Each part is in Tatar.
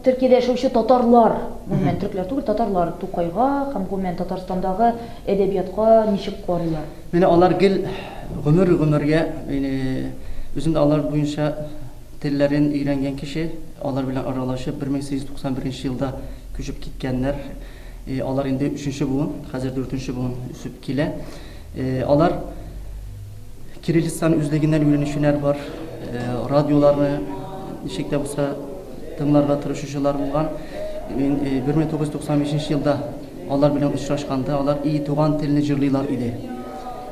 Төркиядә яшәүче татарлар, гомумән, төрекләр түгел, татарлар Тукайга һәм гомумән Татарстандагы әдәбиятка ничек карыйлар? Менә алар гел гомер-гомергә, үзем дә алар буенча телләрен өйрәнгән кеше, алар белән аралашып, 1891 елда күчеп киткәннәр. Алар инде өченче буын, хәзер дүртенче буын үсеп килә. Алар кириллицаны үзлегеннән өйрәнүчеләр бар, радиоларны ничек тә булса тыңларга тырышучылар булган. Мин 1995 елда алар белән очрашканда, алар и туган телне җырлыйлар иде.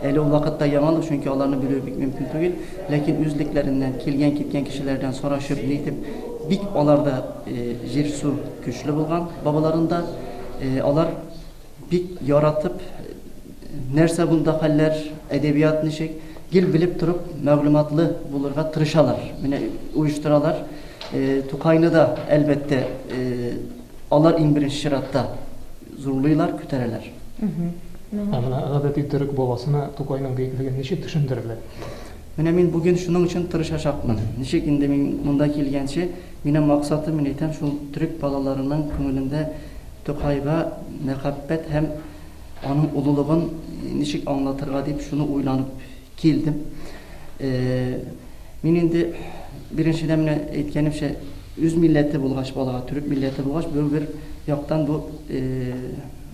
Әле ул вакытта яңалык, чөнки аларны белү бик мөмкин түгел, ләкин үзлекләреннән килгән-киткән кешеләрдән сорашып, нитеп, бик аларда җир-су көчле булган бабаларында. Алар бик яратып, нәрсә бунда хәлләр, әдәбият ничек, гел белеп торып, мәгълүматлы булырга тырышалар. Менә оештыралар. Тукайны да, әлбәттә, алар иң беренче чиратта зурлыйлар, күтәрәләр. Ә менә гадәти төрек баласына Тукайның бөеклеген ничек төшендерелә? Менә мин бүген шуның өчен тырышачакмын. Ничек инде мин монда килгәнче, минем максатым, мин әйтәм, шул төрек балаларының күңелендә Тукайга мәхәббәт һәм аның олылыгын ничек аңлатырга дип шуны уйланып килдем. Мин инде беренчедән менә әйткәнемчә, үз милләте булгач балага, төрек милләте булгач, бу бер яктан бу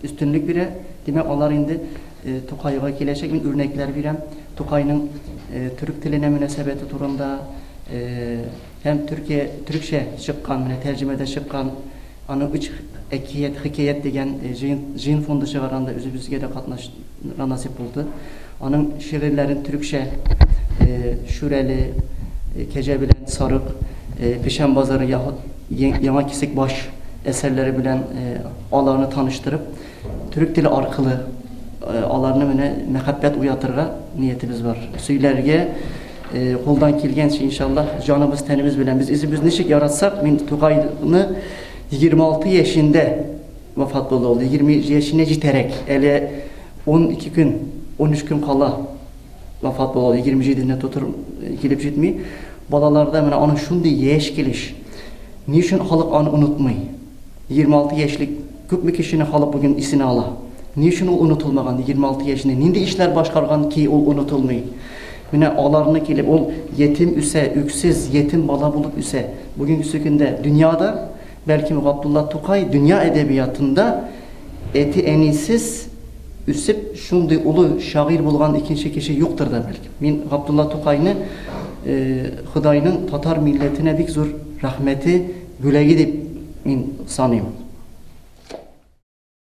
өстенлек бирә. Димәк, алар инде Тукайга киләчәк. Мин үрнәкләр бирәм. Тукайның төрек теленә мөнәсәбәте турында һәм Төркия төрекчә чыккан, менә тәрҗемәдә чыккан аның өч әкият, хикәят дигән җыен, җыен фонды чыгарганда үзебезгә дә катнашырга насыйп булды. Аның шигырьләрен төрекчә Шүрәле, Кәҗә белән сарык, Печән базары яхуд Яңа Кисекбаш әсәрләре белән аларны таныштырып, төрек теле аркылы аларны менә мәхәббәт уятырга ниятебез бар. Сөйләргә кулдан килгәнчә, иншаллаһ, җаныбыз, тәнебез белән. Без үзебез ничек яратсак, мин Тукайны 26 яшендә вафат булды ул, 20 яшенә җитәрәк, әле 12 көн, 13 көн кала вафат була ул, 27-не тутыр килеп җитми. Балаларда менә аның шундый яшь килеш. Ни өчен халык аны онытмый? 26 яшьлек күпме кешене халык бүген исенә ала? Ни өчен ул онытылмаган? 26 яшендә нинди эшләр башкарган ки, ул онытылмый? Менә аларны килеп, ул ятим үсә, үксез, ятим бала булып үсә. Бүгенгесе көндә дөньяда, бәлкем Габдулла Тукай дөнья әдәбиятында әти-әнисез үсеп, шундый олы шагыйрь булган икенче кеше юктыр да бәлкем. Мин Габдулла Тукайны Ходайның татар милләтенә бик зур рәхмәте, бүләге дип мин саныйм.